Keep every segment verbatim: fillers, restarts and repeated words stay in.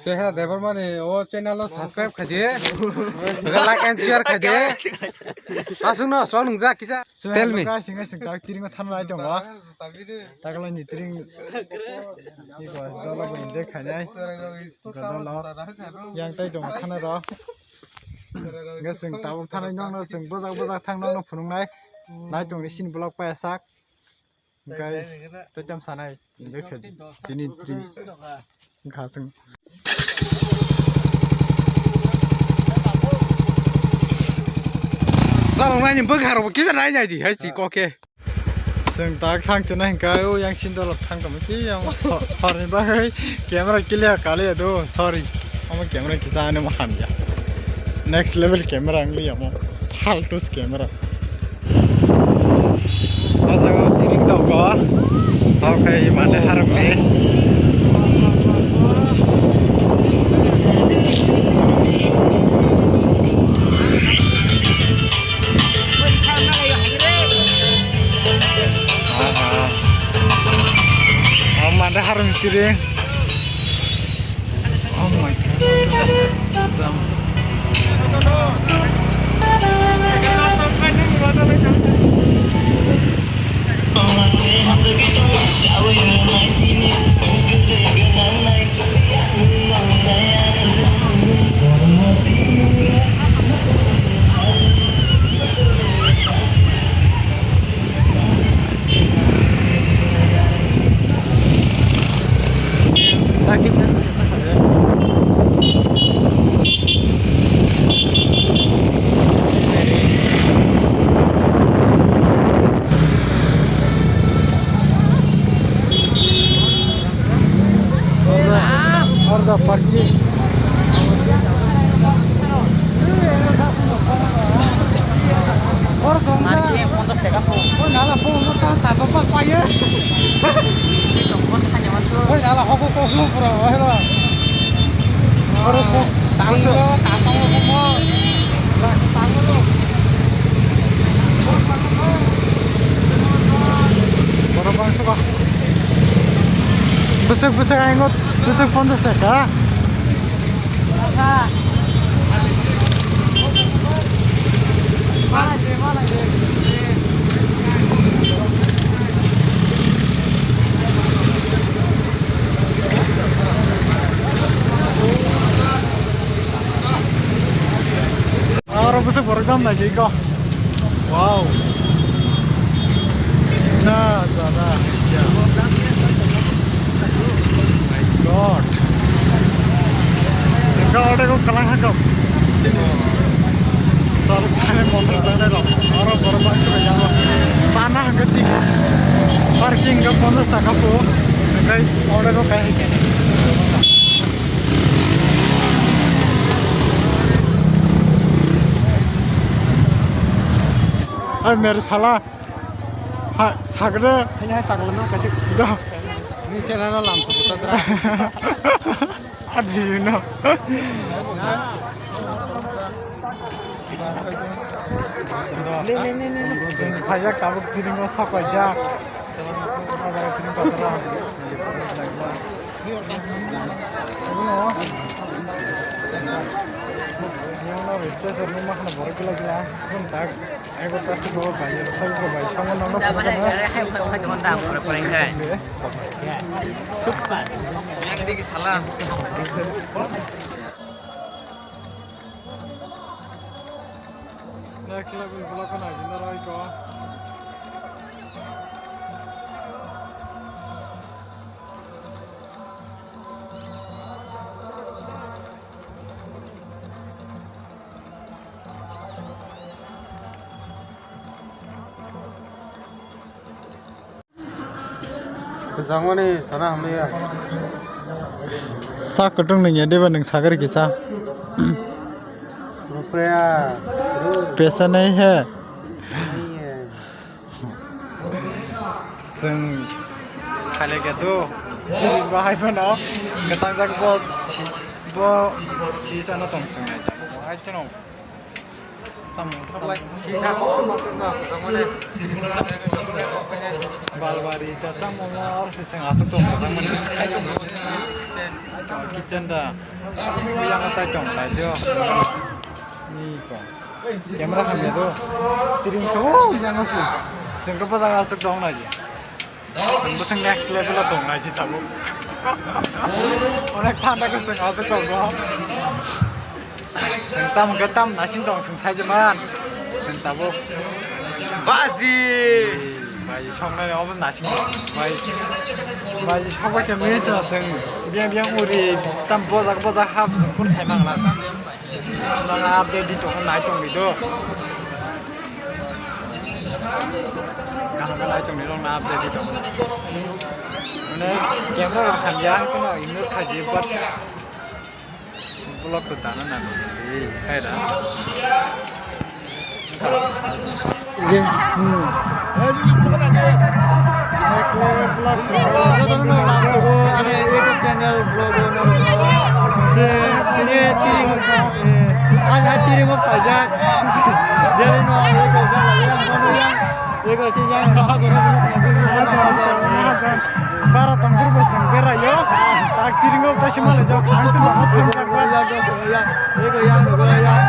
Chehra Debbarmani o channel o subscribe khaidi. Like and share khaidi. Aswkno chwng nungjak kisa. Tell me. Guys, singa sing tak tiringo thanai tongo. Taklai ni tiring. Iko dolo bo injek khainai. Iko dolo. Yang tai tongo thana ro. Guys, sing tabuk thanai nongno sing bojak bojak thang nongno phunuknai. Nai tongni sin vlog payasak. Hingkai tei tam sanai, hingkai khe tini tri wngkha chwng. Chaloknai ni bwkha rok bo kisa nai nai di hai ti kok khe. Chwng tak thang chwna hingkai o yang sin dolok thang tongma ki yang hor ni bagwi camera clear kaliya do, sorry. Omo camera kisa ani mo hamya. Next level camera ang liya mo. Faltus camera. O jaga o tiring tongo. Okhai mane harok ni. O mane harok ni tiring. Oh my God. Jam. Orda parking. Oro dong da. Mari, ponchash taka po. Oi, nala, po, mo ta, ta, to, pa, pa, ye. Oi, nala, hoko, ko, mo, pura, oi, ro. Oro, po, tang, lo, ta, tang, lo, mo. Tang, lo. Oro, bangsa, ba. Bwswk, bwswk, ang, bwswk, ponchash taka. Oro bwswk borok jam naidi ko. Wow. Na jara. My God. Sengka ode ko kalang hakam. Sini. Sal chale motor jane ro. Oro borok bangsa jama. Tana hangke tik. Parking ko ponchash taka po. Sengkai ode ko kai. Oi, mere sala. Ha, sagre. Hai, hai, sagre no, kasi. Do. Ni chela no lam suku tatra. Adi no. Ne, ne, ne, ne, ne. Phajak tabuk tiringo sapaijak. Abara tiring kotora. Ini no. Ini no, register ni mana borok gila gila. Belum tak. Ego taksi bawa bayar, taksi bawa bayar. Sama nama. Super. Next level vlog na jina rai ko. Kwchangmani sana hamya. Sak kutung nungya deba nung sagari kisa. Rupreya. Pesa nahi hai. Nahi hai. Chwng khailai khe do. Tini bo hai phano kwchang jak bo si, bo si sana tong chwng nai ta. Bo hai phano. Tamo, tamo. Balbari ta tamo mo or se seng asuk tong mo tamo. Kitchen da. Yang ta tong ta jo. Ni ko. Camera khamya do. Tiring ko yang si. Seng ko pajang asuk tong na ji. Chwng bwswk next level o tong nai si tabuk. Onek thanda khe chwng aswk tongo. Chwng tam hwnkhe tam naising tong chwng saijaman. Chwng tabuk. Baji! Baji songnani obo naising tong. Baji, baji sokbai khe mui chwng biyang biyang uri tam bojak bojak hap chwng kunu sai mangla. Nang update di tongo nai tongdi do. Kaham khe nai tongdi rok na update di tongo. Mane camera rok hamya kheno ignore khaji but vlog to dana nango. Ei, hai da. Jotono no lab sogo, ani YouTube channel vlog o no. Je, tini tini, eh, ang hai tini mo phaijak. Jere no, ego, ego, ego, si yang, ha, jotono no, bara tongkur bo seng bera yo. Tak tini mo ta si male jo, ang tu mo thang jak ba. Ego, yang, ego, yang.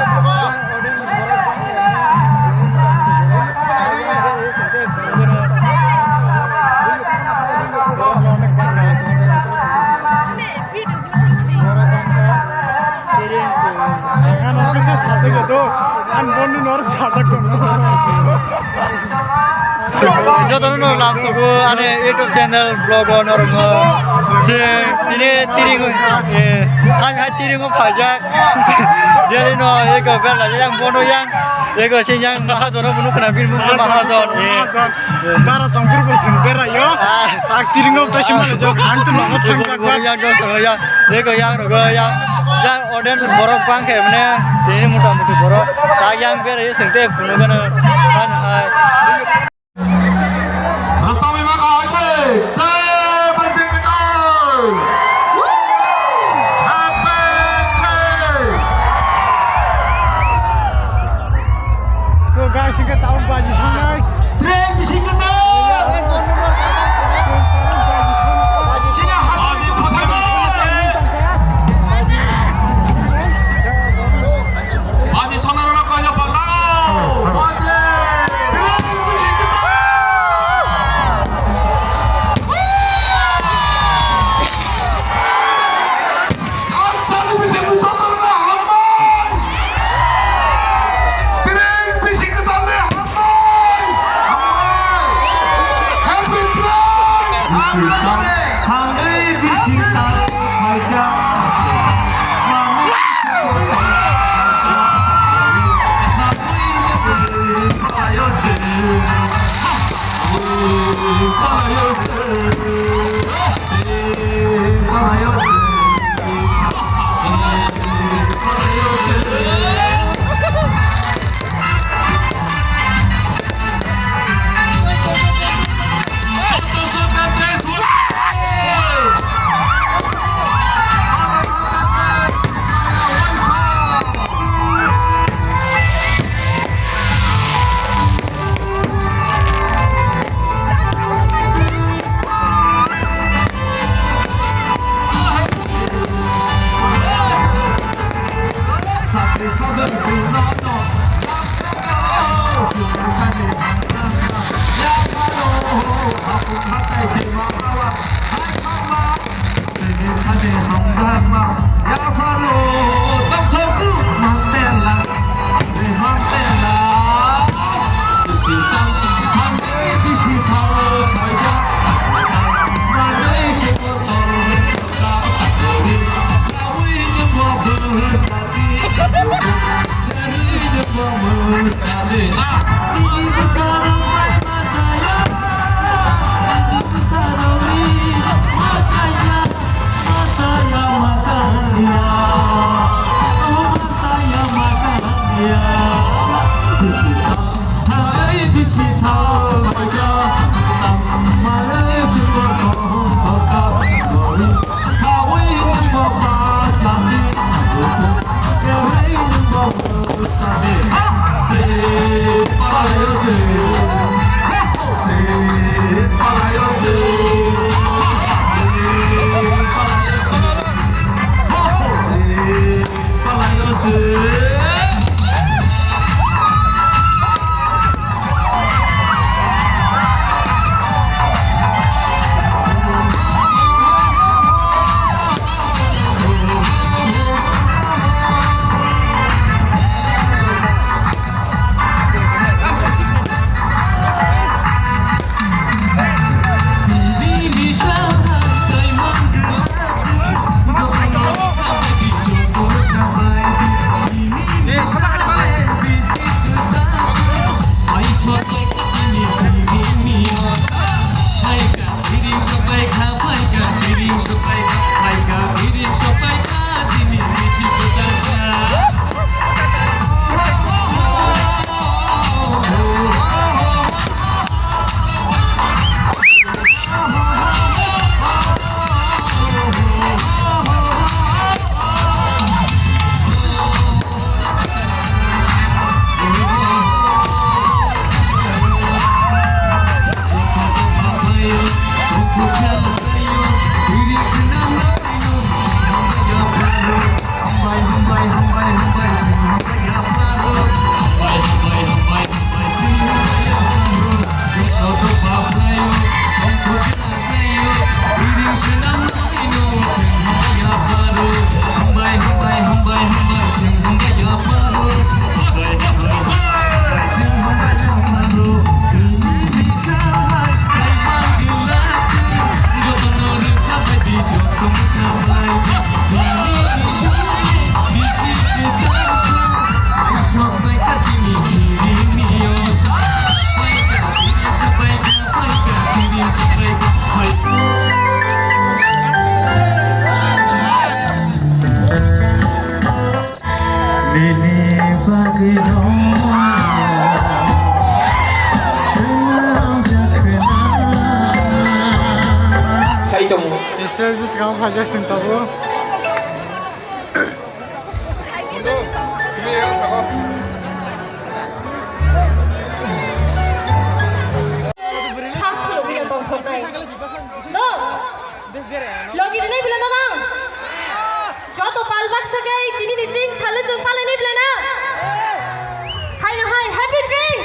Jotono no lam sogo ani YouTube channel vlog o norok no. Je tini tini, eh, hai hai tini mo phaijak. Jere no ego bela yang bono yang. Ego se yang mahajon o bunu khna bin bunu mahajon. Mahajon. Bara tongkur bo sing bera yo. Ah. Tak tiringo ta sima le jo khan tu no thang jak ba. Yang dos ya. Ego yang rogo yang. Yang oden borok bang khe mane tini muta muti borok. Tak yang bera yo sing te bunu gana. Han hai. Rwchapwi mano hai khe, tei bwswk ni tei. Hapeng khe. So guys, hingke tamo baji sangnai. Tei bwswk ni tei. Chini hamari photo. Aji sonarok kaya palao. Aji. Happy birthday! Happy birthday! Stage bwskango phaijak chwng tabuk. Thang phunugwi no tongthoknai. No. Logi rinai bila no nang. Joto pal baksa kai tini ni drink sale jeng palai nai bila na. Hai no hai, happy drink.